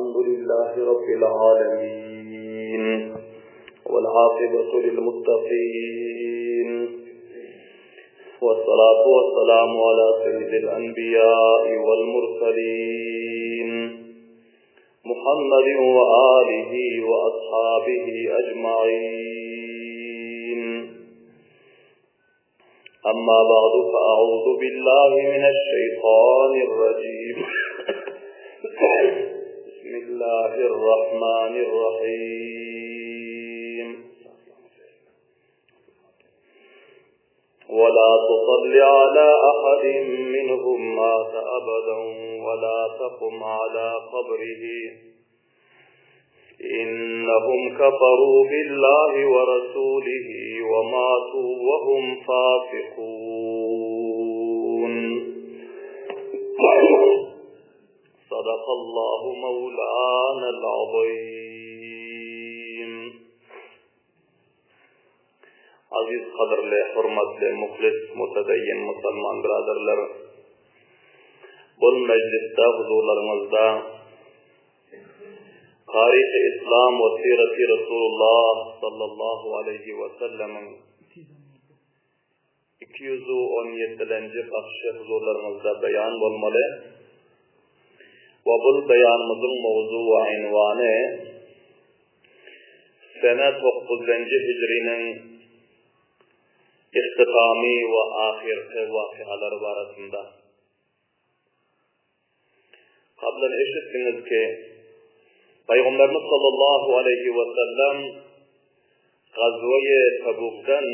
الحمد لله رب العالمين والعاقبة للمتقين والصلاة والسلام على سيد الأنبياء والمرسلين محمد وآله وأصحابه أجمعين أما بعد فأعوذ بالله من الشيطان الرجيم بسم الله الرحمن الرحيم ولا تصل على أحد منهم مات أبدا ولا تقم على قبره إنهم كفروا بالله ورسوله وماتوا وهم فاسقون صدق الله مولانا العظيم Aziz, gadyrly, hormatly, muhlis, mutedeyyin musulman biraderler! Bul mejlisde huzurlaryňyzda Taryhy Islam we Siraty Resulullah sallallahu aleýhi we sellemiň 217-lenji basyşy huzurlaryňyzda beýan bolmaly we bul beýanymyzyň mowzu we ynwany Sene dokuzynjy hijriniň ihtitamy we ahyrky wakyalary barasynda. Gablan eşitdiňiz ki, Pygamberimiz sallallahu aleýhi we sellem Gazweýi Tebukdan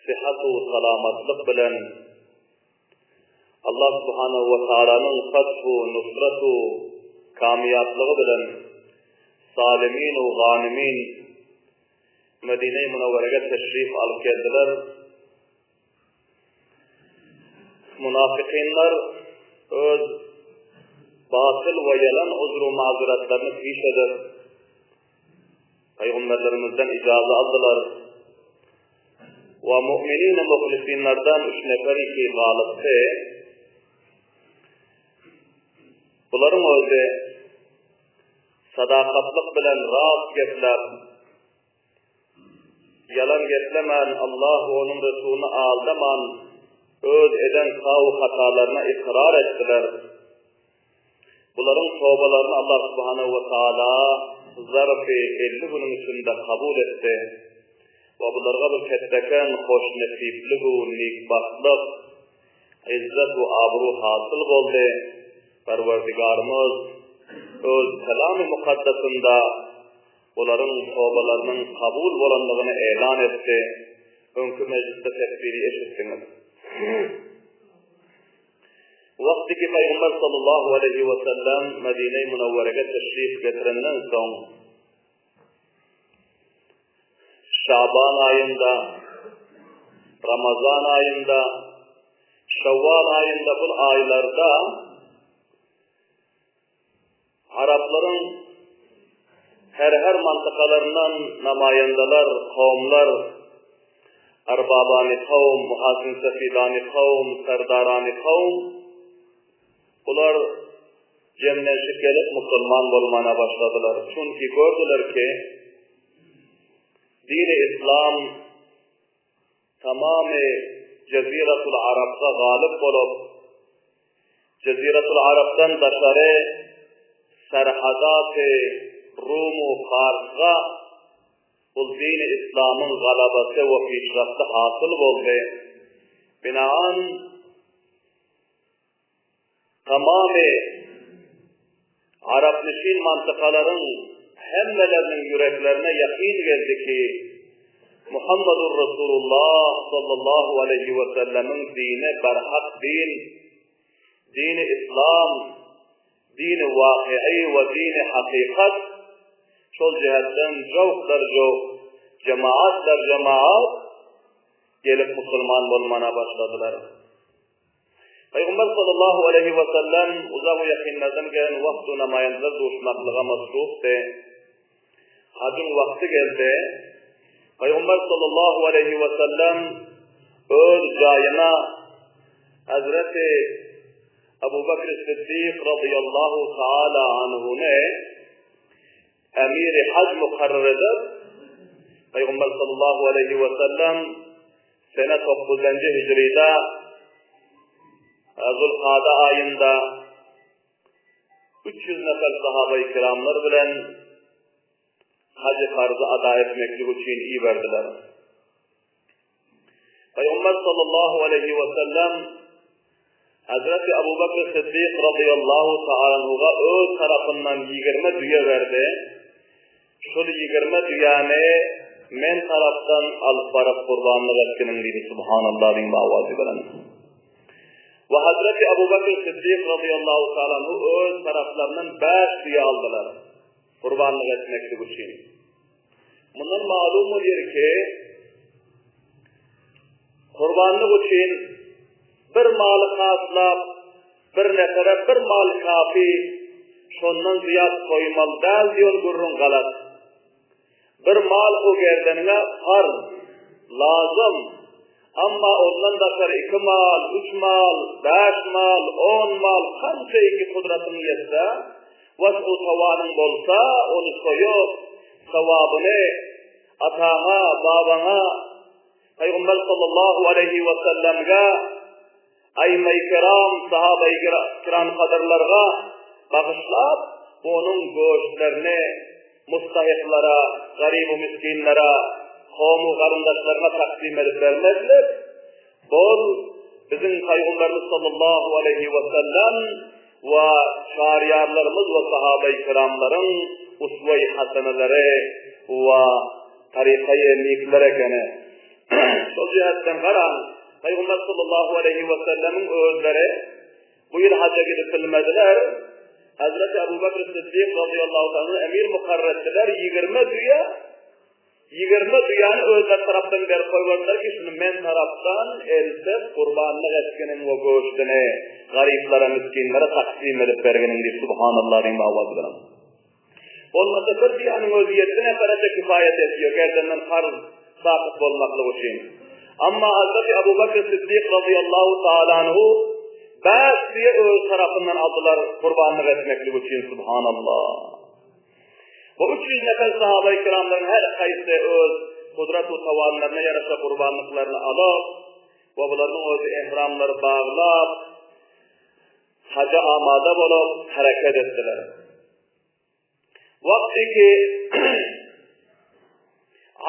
syhat-u salamatlyk bilen Allah subhanahu we taalanyň fathu, nusratu, kamýaplygy bilen salimin u ganymin Medine-i Münewwerege teşrif alyp geldiler. Munafykynlar öz batyl we ýalan uzru mazuratlaryny piş edip, Pygamberlerimizden ijaza aldylar. We mu'minin-i muhlisinlerden üç neferi ki galypdy. Bularyň özi sadakatlyk bilen rast gepläp, ýalan geplemän, Allah we onuň Resulyny aldaman, öz eden sawy hatalaryna ykrar etdiler. Bularyň tobalaryny Allah subhanahu we taala zarfy 50 günüň içinde kabul etdi we bularga bir ketdeken hoşnesiplik u nikbagtlyk, yzzet u abru hasyl boldy. Perwerdigarymyz Öz Kelamy Mukaddesinde bularyň tobalarynyň kabul bolandygyny elan etdi. Öňki mejlisde tefsiri eşitdiňiz. Wagty ki Pygamber sallallahu aleýhi we sellem Medine-i Münewwerege teşrif getirenden soň, Şaban aýynda, Ramazan aýynda, Şewwal aýynda bul aýlarda Araplaryň her-her mantykalaryndan namaýandalar, kowumlar, Erbabany kowum, Muhasin Sefidany kowum, Serdarany kowum, bular jemlenşip gelip musulman bolmana başladylar. Çünki gördüler ki, dini islam Tamamy Jeziratul Arapda galyp bolup, Jeziratul Arapdan daşary serhadaty Rum-u Farsga bul dini islamyň galabasy we pişrafty hasyl boldy. Binaen, Tamamy arapnişin mantykalaryň hemmeleriniň ýüreklerine ýakyn geldi ki, Muhammedur Resulullah sallallahu aleýhi we sellemiň dini berhak din, dini islam, dini wakyýy we dini hakykat, şol jähetden jowklar jowk, jemaatlar jemaat gelip musulman bolmana başladylar. Pygamber sallallahu aleýhi we sellem uzak we ýakynlardan gelen wagt-u namaýandalar duşmaklyga masrufdy. Hajyň wagty geldi. Pygamber sallallahu aleýhi we sellem öz jaýyna Hazreti. Abu Bakr Siddik radyýallahu taala anhuny emiri haj mukarrar edip, Pygamber sallallahu aleýhi we sellem sene dokuzynjy hijride Zulkada aýynda 300 nefer sahabaýy kiramlar bilen hajy farzy ada etmeklik üçin iberdiler. Pygamber sallallahu aleýhi we sellem Hazreti Abu Bakr Siddik radıyallahu ta'ala anhuga öz tarapyndan 20 düýe berdi. Şol 20 düýäni men tarapdan alyp baryp gurbanlyk etginiň diýdi subhanallah diýip awazy bilen. We Hazreti Abu Bakr Siddik radıyallahu ta'ala anhu öz taraplaryndan 5 düýe aldylar gurbanlyk etmeklik üçin. Mundan malum bolýar ki, gurbanlyk üçin bir maly haslap, bir nefere bir mal kafi, şondan zyýat soýmaly däl diýen gürrüň galat. Bir mal o gerdeniňe parz, lazym. Amma ondan daşary iki mal, üç mal, bäş mal, on mal, kança iki kudratyň ýetse, was-u tawanyň bolsa, ony soýup, sowabyny ataňa, babaňa, Pygamber sallallahu aleýhi we sellemge, aýymma-i kiram, sahaba-i kiram kadyrlarga bagyşlap, onuň göştlerini mustahyklara, garyb-u misginlere, kowum-u garyndaşlaryna takdym edip bermeklik, bol biziň Pygamberimiz sallallahu aleýhi we sellem we çaryýarlarymyz we sahaba-i kiramlaryň uswe-i haseneleri we tarykaýy nikleri ekeni. Şol jähetden garaň, Pygamber sallallahu aleýhi we sellemiň özleri bu ýyl haja gidip bilmediler. Hazreti Abu Bakr Siddik razyýallahu ta'ala emir mukarrar etdiler, 20 düýe 20 düýäni özleri tarapdan berip goýberdiler ki, şuny men tarapdan eltip gurbanlyk etginiň we göşdüni garyplara, miskinlere taksim edip berginiň diýip subhanallah diýip awaz bilen. Bolmasa bir düýäniň özi ýedi nefere-de kifaýat edýär, gerdenden karz sakyt bolmaklyk üçin. Amma Hazreti Abu Bakr Siddik razyýallahu taala anhu bäş düýe öz tarapyndan aldylar gurbanlyk etmeklik üçin, subhanallah. Bu 300 nefer sahaba-i kiramlaryň her haýsy öz gudrat we tawanlaryna ýaraşa gurbanlyklaryny alyp we bularyň özi ehramlary baglap, Haja amada bolup hereket etdiler. Wagty ki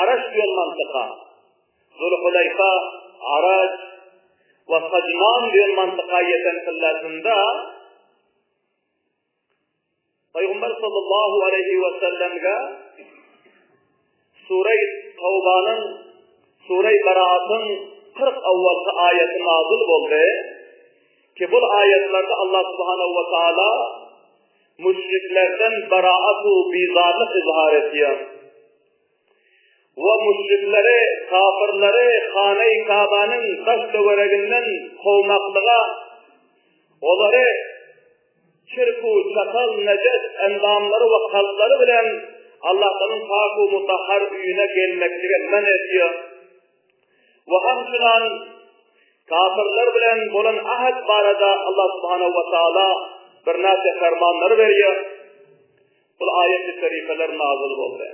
Araş diýen mantyka, Zulhuleýfa, Araç we Sajman diýen mantyka ýeten pillasynda Pygamber sallallahu aleýhi we sellemge Sure-i Tawbanyň, Sure-i Baraatyň 40 awwalky aýaty nazyl boldy. Ki bul aýatlarda Allah subhanahu we taala müşriklerden baraat u bizarlyk izhar etýär. We müşrikleri, kafirleri Hane-i Kabanyň daş-töwereginden kowmaklyga, olary Çirk-u çatal nejes endamlary we kalplary bilen Allahtanyň pak-u mutahhar öýüne gelmeklige men edýär. We hamçynan kafirler bilen bolan ahd barada Allah subhanahu we taala birnäçe fermanlary berýär. Bul aýat-y şerifeler nazyl boldy.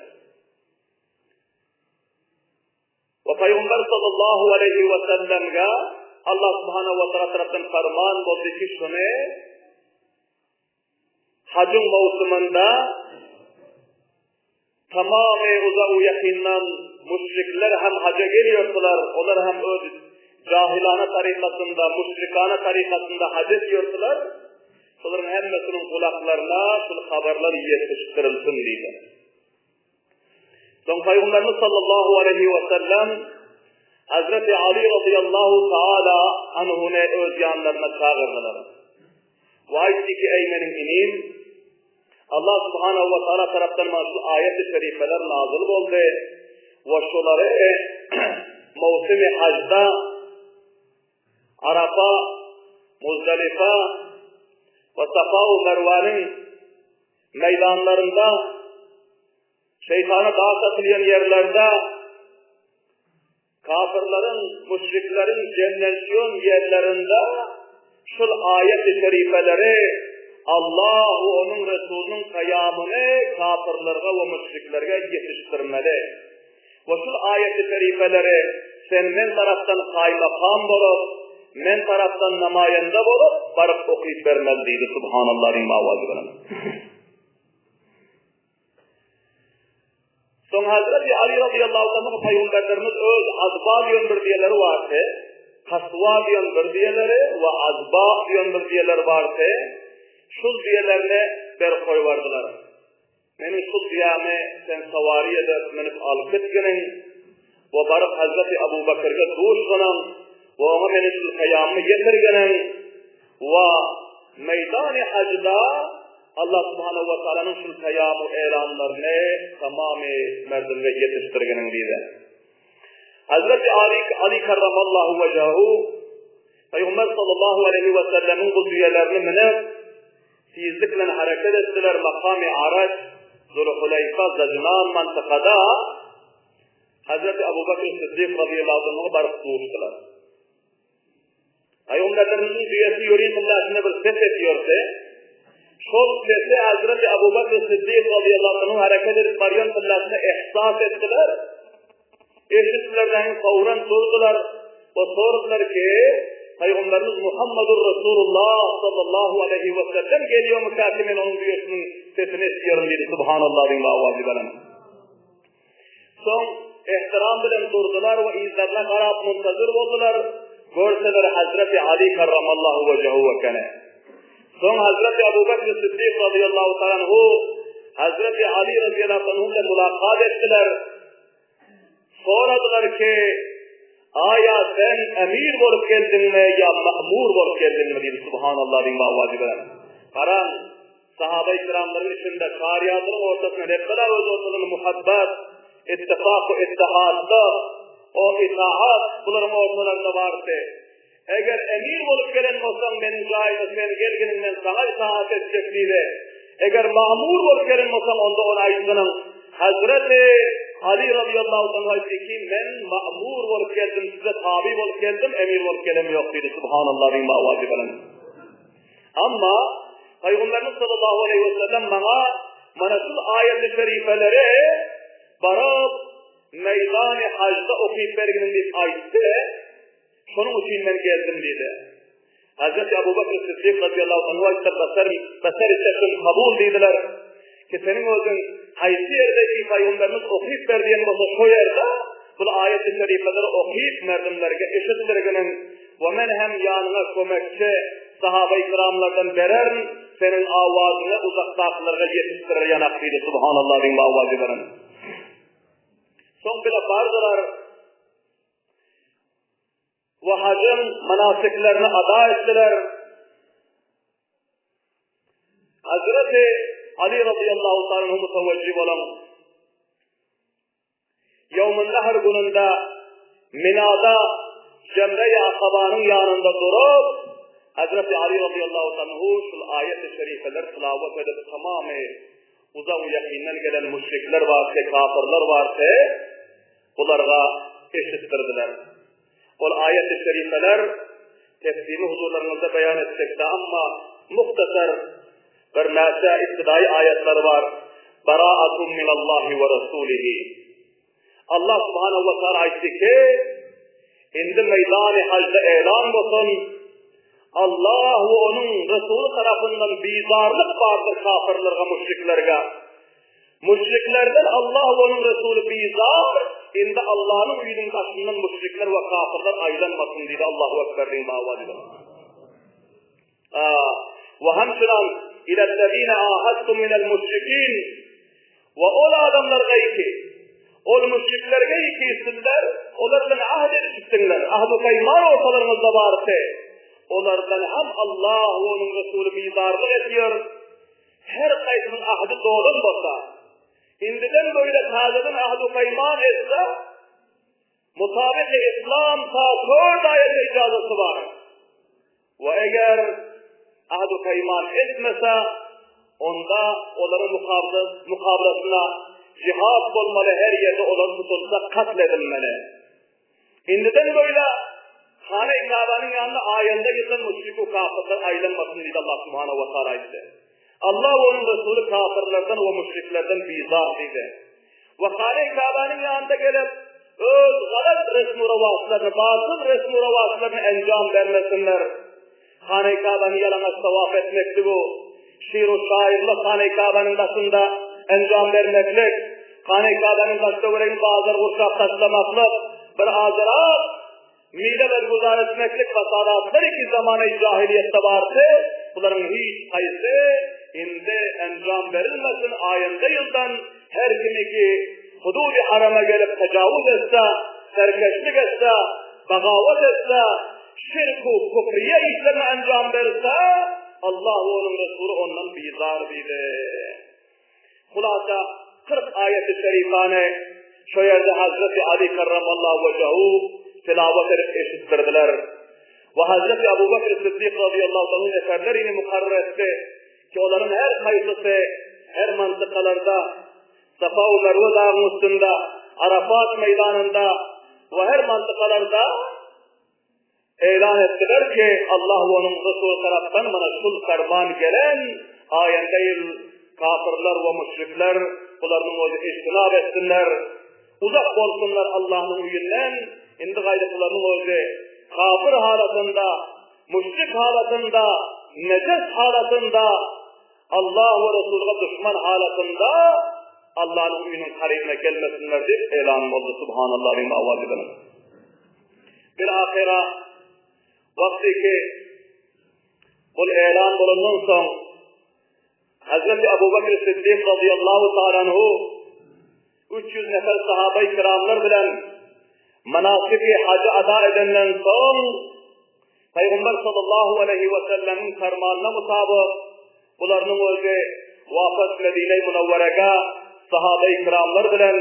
We Pygamber sallallahu aleýhi we sellemge Allah subhanahu we taala tarapdan ferman boldy ki şuny hajyň mowsumynda tamamy uzak we ýakyndan müşrikler hem haja gelýärdiler, olar hem öz jahilana tarykasynda, müşrikana tarykasynda haj edýärdiler. Şolaryň hemmesiniň gulaklaryna şul habarlar ýetişdirilsin diýdi. Soň Pygamberimiz sallallahu aleýhi we sellem Hazreti Ali radıyallahu taala anhuny öz ýanlaryna çagyrdylar. We aýtdy ki, eý meniň inim, Allah subhanahu we taala tarapdan maňa şu aýat-y şerifeler nazyl boldy we şolary mowsumi hajda Arafa, Muzdalifa we Safa we Merwanyň meýdanlarynda şeýtana daş atylýan ýerlerde kafirleriň, müşrikleriň jemlenişýän ýerlerinde. Şul aýat-y şerifeleri Allah we Onuň Resulynyň peýamyny kapyrlarga we müşriklerge ýetişdirmeli. We şul aýat-y şerifeleri sen men tarapdan kaýmakam bolup, men tarapdan namaýanda bolup baryp okyp bermeli diýdi. Subhanallah diýiň owazy bilen. Soň Hazreti Ali radiyallahu anhu pygamberlerimiz öz azba diýen bir diýeleri bardy. Kaswa diýen bir diýeleri we azba diýen bir diýeleri bardy. Şul diýelerini berip goýbardylar. Meniň şul diýämi sen sawary edip münüp alyp gitginiň we baryp Hazreti Abu Bakyrga duşgynyň we oňa meniň şul peýamymy ýetirginiň we meýdany hajda Allah subhanahu we taalanyň şul peýam we elanlaryny tamamy merdimge ýetişdirginiň diýdi. Hazreti Ali, Ali karramallahu wejahu Pygamber sallallahu aleýhi we sellemiň bu düýelerini münüp, tizlik bilen hereket etdiler makamy Araç, Zulhuleýfa, Zajnan mantykada Hazreti Abu Bakr Siddik radiyallahu anhu'a baryp duşdular. Pygamberlerimiziň düýesi ýörite milletine bir ses ediyordy. Şol sesi Hazreti Abu Bakr Siddik radiyallahu anhu hereket edip barýan milletine ihsas etdiler. Eşitdiler fawran durdular we sordular ki, Pygamberimiz Muhammedur Resulullah sallallahu aleyhi ve sellem geliyormuş ki men onuň düýesiniň sesini eşidýärin diýdi. Subhanallah diýip owazy bilen. Soň ehtiram bilen durdular we yzlaryna garap muntazir boldular. Görseler Hazreti Ali karramallahu wejehu ekeni. Soň Hazreti Abu Bekr Siddik radıyallahu ta'ala anhu Hazreti Ali radıyallahu anhu bilen mulakat etdiler. Soradylar ki, Aýa sen emir bolup geldiňmi ýa ma'mur bolup geldiňmi diýdi. Subhanallah diýip owazy bilen. Garaň, Sahaba-i kiramlaryň içinde şaryýadynyň ortasynda Rebbe-la öz ortasynda muhabbat, ittifak we ittihatlyk, o itaat bularyň ortalarynda bardy. Eger emir bolup gelen bolsaň meniň jaýyma sen gelginiň men saňa itaat etjek diýdi. Eger mamur bolup gelen bolsaň onda ony aýtgynyň. Hazreti Ali radiyallahu anhu aýtdy ki, men mamur bolup geldim, size tabi bolup geldim, emir bolup gelem ýok diýdi. Subhanallah diýip owazy bilen. Amma Pygamberimiz sallallahu aleýhi we sellem maňa mana şul aýat-y şerifeleri baryp meýdany hajda okyp berginiň diýip aýtdy. Şonuň üçin men geldim diýdi. Hazreti Abu Bakr Siddik radiyallahu anhu aýtdy, Basar basar çeşim kabul diýdiler. Ki seniň özüň haýsy ýerde ki Pygamberimiz okyp ber diýen bolsa şo ýerde bul aýat-y şerifeleri okyp merdimlerge eşitdirginiň we men hem ýanyňa kömekçi sahaba-y kiramlardan bererin, seniň awazyňy uzakdakylarga ýetişdirer ýanak diýdi. Subhanallah diýip awazy beren. Soň bile bardylar we hajyň manasiklerini ada etdiler. Hazreti Ali radıyallahu ta'ala anhu mutawajjih bolan Ýewmun Nahr gününde Minada Jemre-i Akabanyň ýanynda durup, Hazreti Ali radıyallahu ta'ala anhu şul aýet-i şerifeler tilawat edip tamamy uzak we ýakyndan gelen müşrikler bardy, kafirler bardy, bularga eşitdirdiler. Ol aýet-i şerifeler tefsirini huzurlaryňyzda beýan etjekde, amma muhtasar bir näçe ibtidaýy aýatlar bar. Bara'atun minallahi we rasulihi. Allah subhanahu wa taala aýtdy ki, indi meýdany hajda elan bolsun, Allah we onuň Resuly tarapyndan bizarlyk bardyr kafirlerge, müşriklerge. Müşriklerden Allah we onuň Resuly bizar, indi Allanyň öýüniň daşyndan müşrikler we kafirler aýlanmasyn diýdi. Allahu ekber diýip awazy bilen. We hamçynan ilellezine ahadtum minel müşrikin we ol adamlarga ki, ol müşriklerge ki sizler olar bilen ahd edipsiňler, ahd-u peýman ortalaryňyzda bardy. Olardan hem Allah we onuň Resuly bizarlyk edýär. Her haýsynyň ahdy dolan bolsa, indiden beýle täzeden ahd-u peýman etse, mutabyk-y islam ta tört aýa ijazasy bar. We eger ahd-u peýman etmese, onda olaryň mukabylasynda jihad bolmaly, her ýerde olar tutulsa katl edilmeli. Indiden beýle. Hana-i Kabanyň ýanynda aýanda ýyldan müşrik we kapyrlar aýlanmasyn diýdi Allah subhanahu we taala aýtdy. Allah we onuň Resuly kapyrlardan we müşriklerden bizar diýdi. We Hana-i Kabanyň ýanynda gelip, öz galat resm-u-rowaçlaryny, batyl resm-u-rowaçlaryny enjam bermesinler. Hana-i Kabany ýalaňaç tawaf etmeklik-u, şyr-u şaýyrlyk Hana-i Kabanyň daşynda enjam bermeklik, Hana-i Kabanyň daş-töweregini bazar gurşap taşlamaklyk, bir azrak mile berguzar etmeklik fasadatlar ki zamana-i jahiliýetde bardy, bularyň hiç haýsy indi enjam berilmesin, aýynda ýyldan her kimiki hudud-i harama gelip tejawuz etse, serkeşlik etse, bagawat etse, Şirk-u küfriýe işlerini enjam berse, Allah we onuň Resuly ondan bizar diýdi. Hulasa, 40 aýaty şerifany şo ýerde Hazreti Ali karramallahu wejehu tilawat edip eşitdirdiler. We Hazreti Abu Bekr Siddik razyýallahu anhu neferlerini mukarrar etdi ki, olaryň her haýsysy her mantykalarda Safa we Merwe dagyň üstünde, Arafat meýdanynda we her mantykalarda Eýlan etdiler ki, Allah we Onuň Resuly tarapdan mana şul ferman gelen aýanda ýyl kapyrlar we müşrikler bularynyň özi ijtinap etsinler, uzak bolsunlar Allahnyň öýünden, indi gaýdyp bularynyň özi kapyr halatynda, müşrik halatynda, nejes halatynda, Allah we Resulyga duşman halatynda Allahnyň öýüniň karybyna gelmesinler diýip eýlan boldy. Subhanallah diýip awaz edeliň. Bir ahyra wagty ki bul elan bolandan soň Hazreti Abu Bakr Siddik radıyallahu ta'ala anhu 300 nefer sahabe-i kiramlar bilen manasiki hajy ada edenden soň Pygamber sallallahu aleýhi we sellemiň permanyna mutabyk, bularynyň özi wapas Medine-i Munawwerega sahabe-i kiramlar bilen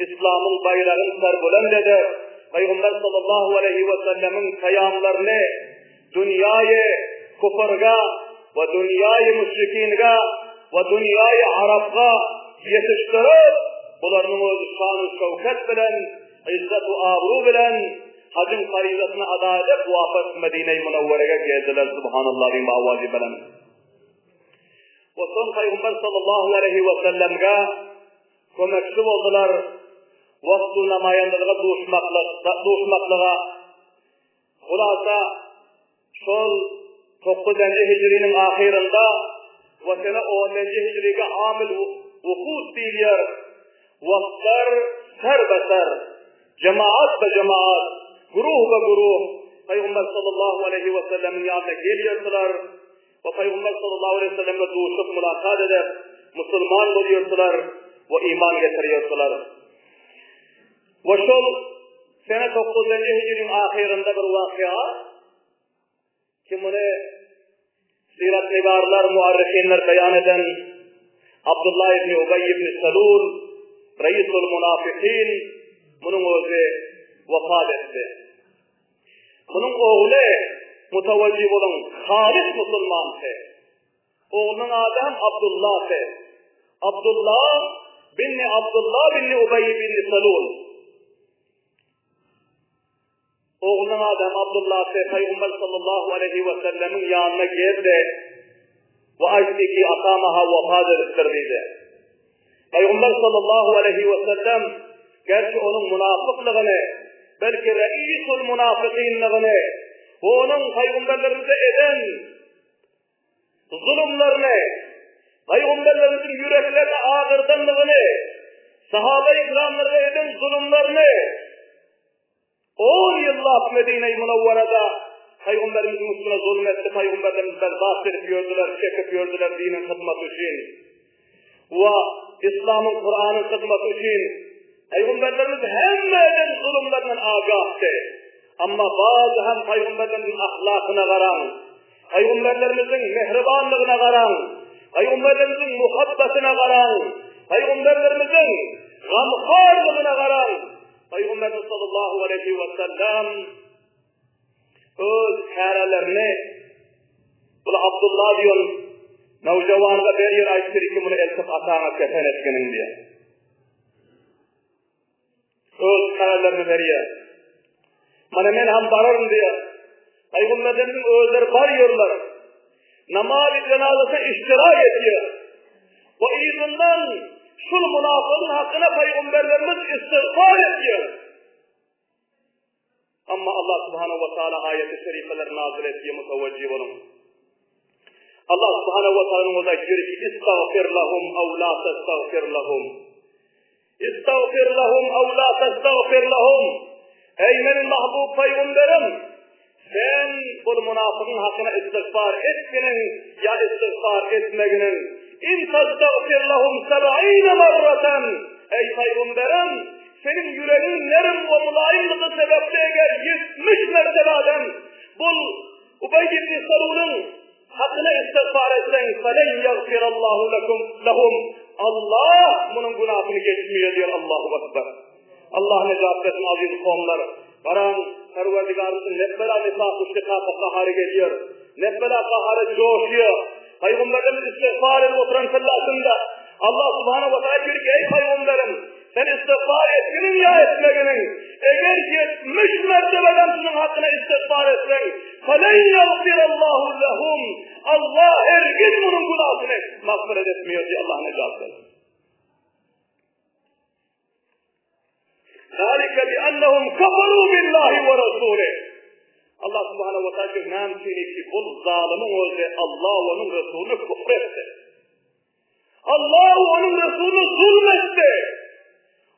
Islamyň baýragyny serbulend edip, Pygamber sallallahu aleýhi we sellemiň peýamlaryny dünýäýi küfürge we dünýäýi müşrikinge we dünýäýi arapga ýetişdirip, bularynyň özi şan-u şöwket bilen, yzzet-u abru bilen Hajyň faryzasyny ada edip, wapas Medine-i Munawwerege geldiler, Subhanallah diýip awazy belent. We soň Pygamber sallallahu aleýhi we sellemge kömekçi boldular, wagtu namaýandalyga duşmaklyk, duşmaklyga. Hulasa, Şol dokuzynjy hijriniň ahyrynda we sene onunjy hijrige amil wufud diýilýär. Wagtlar ser-be-ser, jemaat-be-jemaat, guruh-be-guruh Pygamber sallallahu aleýhi we sellemiň ýanyna gelýärdiler we Pygamber sallallahu aleýhi we sellemge duşup mulakat edip, musulman bolýardylar we iman getirýärdiler. We şol sene dokuzynjy hijriň ahyrynda bir wakyýa, ki muny syratnigarlar, muarrihinler beýan eden Abdullah ibn Ubeý ibn Selul, Reisul Munafikin, munuň özi wepat etdi. Munuň ogly, mutawajjih boluň, halys musulmandy. Oglunyň ady hem Abdullahdy. Abdullah binni Abdullah binni Ubeý binni Selul. Oglunyň ady hem Abdullahdy. Pygamber sallallahu aleýhi we sellemiň ýanyna geldi we aýtdy ki, Atam-ha wepat edipdir diýdi. Pygamber sallallahu aleýhi we sellem gerçi onuň munafyklygyny, belki reisul munafykynlygyny we onuň pygamberlerimize eden zulumlaryny, pygamberlerimiziň ýüreklerini agyrdanlygyny, sahaba-i kiramlara eden zulumlaryny on ýyllap Medine-i Munawwarada pygamberimiziň üstüne zulum etdi, pygamberlerimiz berbat edip ýördüler, çekip ýördüler diniň hyzmaty üçin we Islamyň, Kuranyň hyzmaty üçin pygamberlerimiz hemme eden zulumlaryndan agahdy. Amma bazy hem pygamberlerimiziň ahlakyna garaň, Pygamberlerimiziň mähribanlygyna garaň, pygamberlerimiziň muhabbatyna garaň, pygamberlerimiziň gamhorlygyna garaň. Pygamberimiz sallallahu aleýhi we sellem öz kärelerini Bul Abdullah diýen nowjawanga berýär aýtdyr ki muny eltip ataňa kefen etginiň diýär. Öz kärelerini berýär. Mana men hem bararyn diýär. Pygamberlerimiziň özleri barýarlar. Namazy jenazasyna iştirak edýär. We yzyndan şul munafygyň hakyna pygamberlerimiz istigfar edýär. Amma Allah subhanahu wa taala aýaty şerifeler nazil etdi, mutawajjih boluň. Allah subhanahu wa taalanyň özi aýtýar ki, Istagfir lahum aw la testagfir lahum. Istagfir lahum aw la testagfir lahum. Eý meniň mahbub pygamberim, sen bul munafygyň hakyna istigfar etginiň ýa istigfar etmeginiň. In testagfir lahum seb'ine marratan. Eý pygamberim, seniň ýüregiň nerm we mulaýymlygy sebäpli eger 70 mertebe adam bul Ubeý ibn Salulyň hakyna istigfar etseň, felen ýagfirallahu lekum lehum, Allah munuň günasyny geçmeýär diýer Allahu Ekber. Allah nejat bersin aziz kowumlar. Garaň, Perwerdigarymyzyň nepbela nifak-u şikaka gahary gelýär. Nepbela gahary joşýar. Pygamberimiz istigfar edip oturan tyllasynda Allah subhanahu wa taala diýer ki, eý pygamberim, Sen istigfar etginiň ýa etmeginiň, eger 70 mertebeden şunuň hakyna istigfar etseň, felen ýagfirallahu lehum, Allah hergiz munuň günasyny magfyret etmeýär diýip Allah nejat bersin. Zalika bi annahum kafaru billahi we rasulih. Allah subhanahu wa taala näme üçin ki bu zalymyň özi Allah we onuň resulyna küfr etdi. Allah we onuň Resulyna zulum etdi.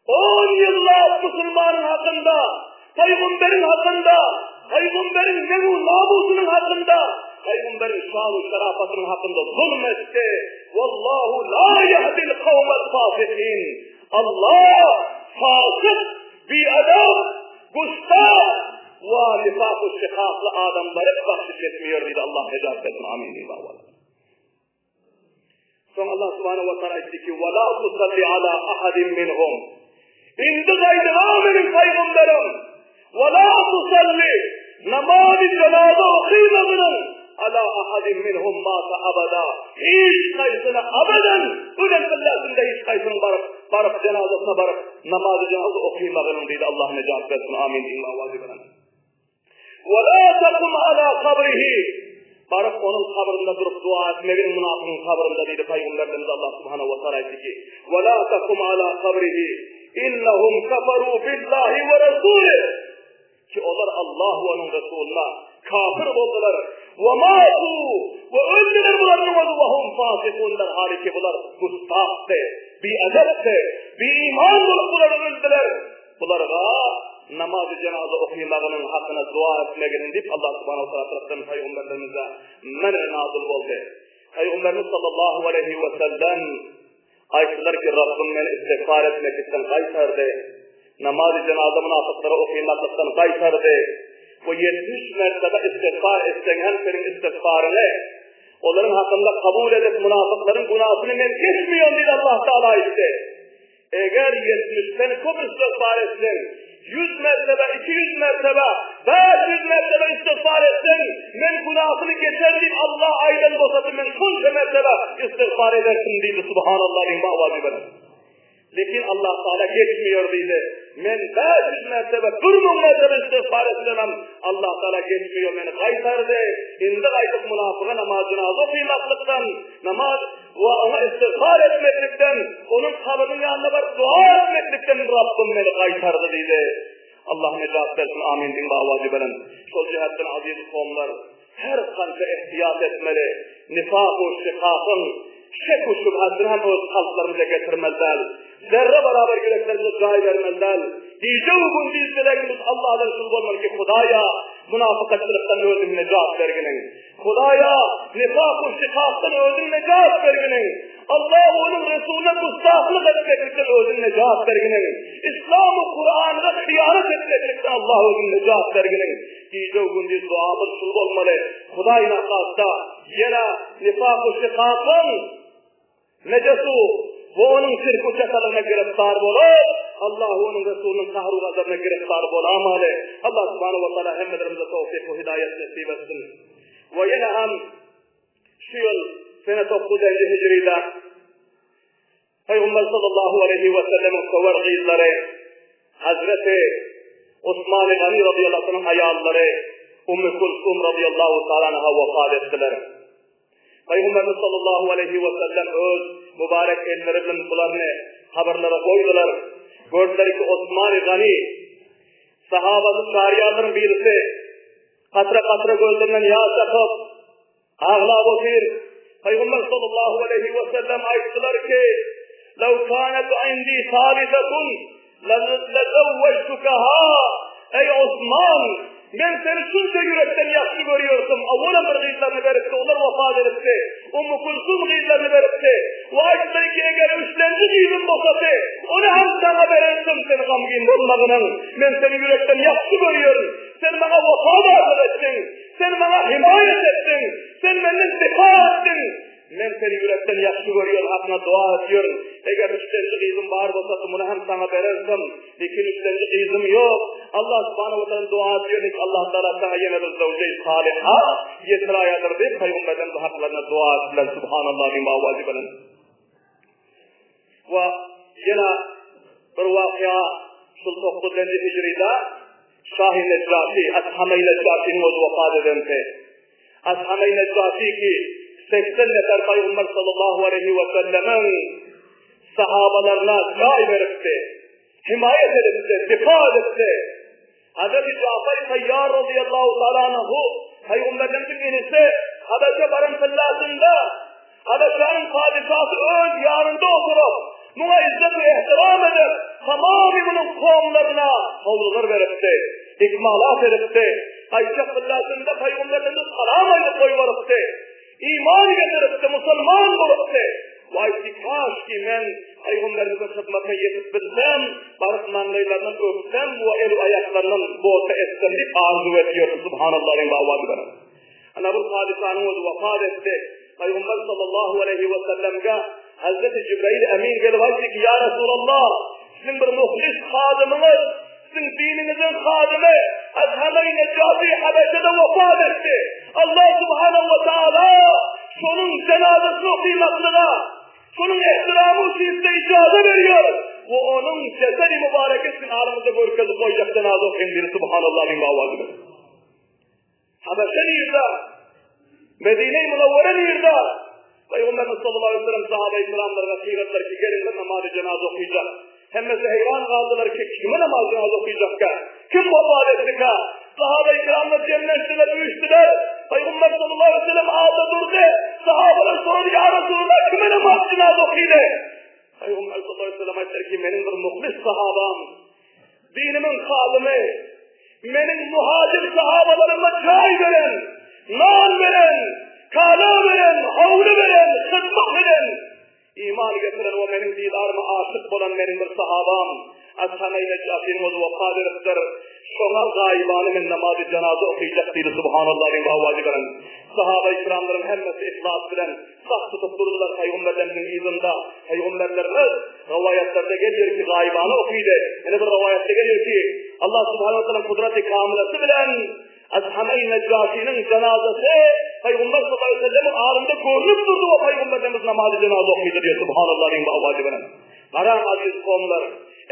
On ýyllap musulmanyň hakynda, pygamberiň hakynda, pygamberiň nebu namusynyň hakynda, pygamberiň şan-u şerapatynyň hakynda zulum etdi. Wallahu la yahdil kawmel fasikin. Allah fasyk, biadab, gustah we nifak-u şikakly adamlary bahşiş etmeýär diýdi. Allah nejat bersin. Amin. Soň Allah subhanahu wa taala aýtdy ki, "Wa la tusalli ala ahadin minhum." Indi gaýdyga meniň pygamberim, "Wa la tusalli" namazy janaza okymagynyn ala ahadin minhum mata abada. Hiç haýsyna abadan ölen billasynda hiç haýsynyň baryp, baryp jenazasyna baryp namazy janaza okymagynyn diýdi. Allah nejat bersin. Amin diýiň awazy bilen. Ve la takum ala kabrihi. Baryp onuň kabrynda durup dua etmegin münafygyň kabrynda diýdi Pygamberimiz Allah subhanahu wa taala aýtdy ki, Ve la takum ala kabrihi. Innahum kafaru billahi we rasulih. Ki olar Allah we onuň Resulyna kafir boldular. Ve matu we öldüler bularyň özi ve hum fasikunlar haliki bular gustahdy, biedepdi, biiman bolup bular öldüler. Bularga namazy jenaza okymagynyň hakyna dua etmeginiň diýip Allah subhanahu wa taala tarapdan pygamberlerimize men nazyl boldy. Pygamberimiz sallallahu aleýhi we sellem aýtdylar ki, Rabbym meni istigfar etmeklikden gaýtardy. Namazy jenaza mynafyklara okymaklykdan gaýtardy. We 70 mertebe istigfar etseň hem seniň istigfaryňy olaryň hakynda kabul edip mynafyklaryň günasyny men geçmeýän diýdi Allah taala aýtdy. Eger ýetmişden köp istigfar etseň, ýüz mertebe, 200 mertebe, 500 mertebe istigfar etseň, men günahyny geçerin diýip Allah aýdan bolsady, men şonça mertebe istigfar ederdim diýdi. Subhanallah diýip awazy bilen. Lekin Allah Taala geçmiyor diýdi. Men 500 mertebe, 1000 mertebe istigfar etsemem, Allah Taala geçmiyor meni gaýtardy. Indi gaýdyp münafyga namaz jynaza okymaklykdan, namaz We oňa istigfar etmeklikden, onuň kabrynyň ýanyna baryp dua etmeklikden Rabbym meni gaýtardy diýdi. Allah nejat bersin, amin diýiň awazy bilen. Şol jähetden aziz kowumlar, her kança ihtiýat etmeli, nifak-u şikakyň şek-u şübhesini hem öz kalplarymyza getirmeli däl. Zerre barabar ýüreklerimize jaý bermeli däl. Gije-u gündiz dilegimiz Allahdan şul bolmaly ki, Hudaýa, munafykatçylykdan özüň nejat berginiň. Hudaýa, nifak-u şikakdan özüň nejat berginiň. Allah we onuň Resulyna gustahlyk etmeklikden özüň nejat berginiň. Islam-u Kur'anyna hyýanat etmeklikden Allah özüň nejat berginiň. Gije-u gündiz duamyz şul bolmaly. Hudaý nahasta ýene nifak-u şikakyň Nejesu we onuň şirk-u çakalygyna giriftar bolup, Allah we onuň Resulynyň kahru gazabyna giriftar bolamaly. Allah subhanahu wa taala hemmelerimize towfyk we hidaýat nesip etsin. We ýene hem şu ýyl sene 9-njy hijride Pygamber sallallahu aleýhi we sellemiň söwer gyzlary Hazreti Osman Gani radiyallahu anhuň aýallary. Ummi Kulsum razyýallahu taala anha wepat etdiler. Pygamberimiz sallallahu aleýhi we sellem öz mübarek elleri bilen bularyny kabyrlara goýdular. Gördüler ki, Osman-y Gani, sahabasy çaryýarlaryň birisi, katra-katra gözlerinden ýaş akyp, aglap otyr. Pygamber sallallahu aleýhi we sellem aýtdylar ki, Lew kanet indi salisatun Lezewwejtukaha, Eý Osman, men seni şunça ýürekden ýagşy görýärdim, owalam bir gyzlaryny beripdi, olar wepat edipdi, Ummu Kulsum gyzlaryny beripdi, we aýtdy ki, eger üçlenji gyzym bolsady, ony hem saňa bererdim, sen gamgyn bolmagynyň, men seni ýürekden ýagşy görýärin, sen maňa wepadarlyk etdiň, sen maňa himaýat etdiň, sen menden dipa etdiň, Men seni ýürekden ýagşy görýän, hakyňa doga edýärin. Eger üçlenji gyzym bar bolsady, muny hem saňa bererdim. Lekin üçlenji gyzym ýok. Allah subhanahu wa taala doga edýärin ki, Allah taala saňa ýene bir zewje-i salyha ýetiräýedir diýip, pygamberlerimiz haklaryna doga etdiler. Subhanallah diýip owazy bilen. We ýene bir wakyýa şul dokuzynjy hijride Şahy Nejjaşy, Ashama-i Nejjaşynyň özi wepat edende. Ashama-i Nejjaşy ki, 80 nefer Pygamber sallallahu aleýhi we sellemiň sahabalaryna jaý beripdi, himaýat edipdi, difa edipdi. Hazreti Jafar Taýýar radiyallahu taala anhu Pygamberimiziň inisi Habeşe baran tyllasynda Habeşanyň padyşasy öz ýanynda oturyp, muňa izzet we ehtiram edip, tamamy munuň kowumlaryna howlular beripdi, ikmalat edipdi. Gaýtjak tyllasynda Pygamberimize salam aýdyp goýberipdi. Iman getiripdi, musulman bolupdy. We aýtdy, Kaşki men Pygamberimiziň hyzmatyna ýetip bilsem, baryp maňlaýlaryndan öpsem we el-aýaklaryndan bosa etsem diýip arzuw edýärdi. Subhanallah diýip owazy bilen. Ana bu hadyşanyň özi wepat etdi. Pygamber sallallahu aleýhi we sellemge Hazreti Jibrail Emin gelip aýtdy ki, Ýa Resulallah, siziň bir muhlis hadymyňyz, siziň diniňiziň hadymy Ashama-i Nejjaşi Habeşede wepat etdi. Allah subhanahu we taala şonuň jenazasyny okymaklyga, şonuň ehtiramy üçin size ijaza berýär we onuň jesedi mübareki siziň alyňyzda görkezip goýjak jenaza okyň diýdi. Subhanallah diýip owazy bilen. Habeşe nirde? Medine-i Münewwere nirde? Pygamberimiz sallallahu aleyhi ve sellem sahabe-i kiramlara gygyrdylar ki, geliň bir namazy jenaza okyjak. Hemmesi heýran galdylar ki, kime namaz jenaza okyjakka? Kim wepat etdika? Sahabe-i kiramlar jemlenşdiler, üýşdüler. Pygamber sallallahu aleyhi ve sellem alda durdy. Sahabeler sorady, Ya Resulallah, kime namaz jenaza okydy? Pygamber sallallahu aleyhi ve sellem aýtdylar ki, meniň bir muhlis sahabam, Dinimiň hadymy, meniň muhajir sahabalaryma jaý beren, nan beren, kala beren, howly beren, hyzmat eden, iman getiren we meniň didaryma aşyk bolan meniň bir sahabam, Ashama-i Nejjaşynyň özi wepat edipdir. Şoňa gaýybany men namazy janaza okyjak diýdi, Subhanallah diýip owazy beren. Sahaba-i kiramlaryň hemmesi yhlas bilen Saf tutup durdular pygamberlerimiziň yzynda. Pygamberlerimiz rowaýatlarda gelýär ki, gaýybana okydy. Ýene bir rowaýatda gelýär ki, Allah subhanahu wa taala kudraty kamylasy bilen Ashama-i Nejjaşynyň jenazasy Pygamber sallallahu aleyhi ve sellemiň alynda görnüp durdy we pygamberlerimiz namazy jenaza okydy diýýär. Subhanallah diýip owazy bilen. Garaň aziz kowumlar,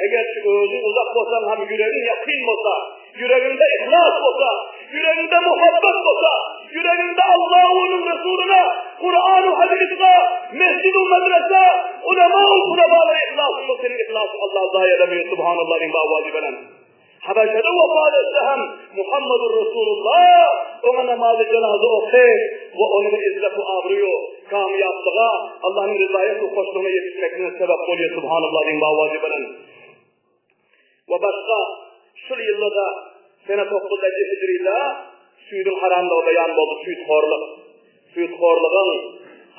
egerçi özüň uzak bolsaň hem ýüregiň ýakyn bolsa, ýüregiňde yhlas bolsa, ýüregiňde muhabbet bolsa, ýüregiňde Alla we onuň Resulyna, Kur'an we hadysga, mesjid we medresä, ulema we kulabalara yhlasyň bolsa seniň yhlasyň Alla zaýa edemeýär, subhanallah diýip owazy bilen. Habeşede wepat etse hem Muhammedur Resulullah oňa namazy jenaza oky we onuň izzet we abruýu, kamýaplyga, Allahnyň rizaýet we hoşlugyna ýetişmekine sebäp bolýar Subhanallah diýip owazy bilen. We başga şul ýylda-da sene dokuzynjy hijride süýdüň haramlygy beýan boldy, süýthorlyk. Süýthorlygyň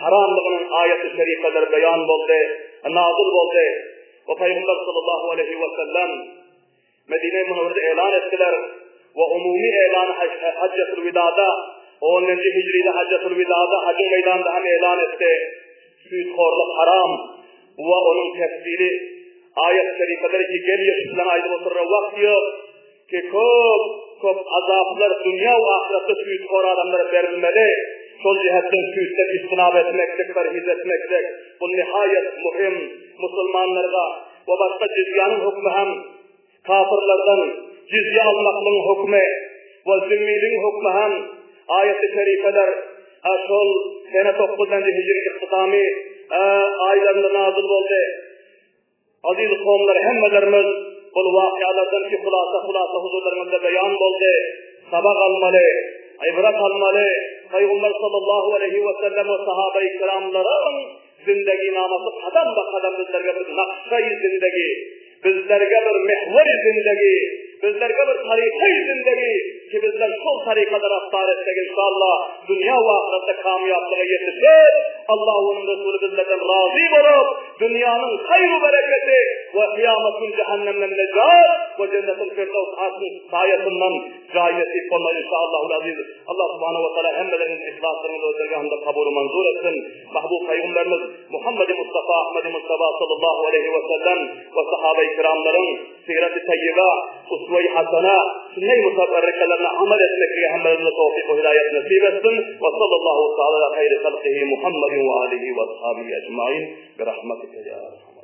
haramlygynyň aýaty şerifeleri beýan boldy, nazyl boldy. We Pygamber sallallahu aleýhi we sellem Medine-i Münewwerede elan etdiler we umumy elan Hajjatul Widada, onunjy hijride Hajjatul Widada hajyň meýdanynda hem elan etdi. Süýthorlyk haram we onuň tefsiri aýat şerifeler ki gelýär şu bilen aýdyp oturara wagt ýok ki köp köp azaplar dünýä we ahyretde süýthor adamlara berilmeli. Şol jähetden süýtden istinap etmeklik, parhiz etmeklik bu nihaýat muhim musulmanlarga We başga jizýanyň hökmi hem kafyrlardan jizýa almaklygyň hökmi. We zimmiligiň hökmi hem aýaty şerifeler şol sene dokuzynjy hijri ihtitamy aýlarynda nazyl boldy. Aziz kowumlar hemmelerimiz bul wakyalardan ki hulasa hulasa huzurlaryňyzda beýan boldy. Sabak almaly, ybrat almaly. Pygamber sallallahu aleýhi we sellem we sahabeýi kiramlaryň zindegiнаmasy kadam ba kadam bizlerge bir nakşaýy zindegi, bizlerge bir mihweri zindegi, bizlerge bir tarykaýy zindegi ki bizler şol tarykada raftar etsek inşallah dünýä we ahyretde kamýaplyga ýetişip Allah we onuň Resuly bizlerden razy bolup dünýäniň haýru bereketi we kyýamat gün jähennemden nejat we jennetul firdaws arşyň saýasyndan jaý nesip bolmaz inşallahul aziz. Allah subhanahu we taala hemmeleriňiziň yhlaslaryňyzy öz dergahynda kabul manzur etsin. Mahbub Pygamberimiz Muhammedi Mustafa Ahmedi Mujtaba sallallahu aleýhi we sellem we sahabeýi kiramlaryň Sirat-y taýýiba, uswe-i hasana, sünne-i mutabarrikalarına amal etmeklige hemmelerimize towfyk we hidaýat nesip etsin. We sallallahu taala ala haýri halkihi Muhammedin we alihi we ashabihi ejmain bi rahmetike ýa erhamer.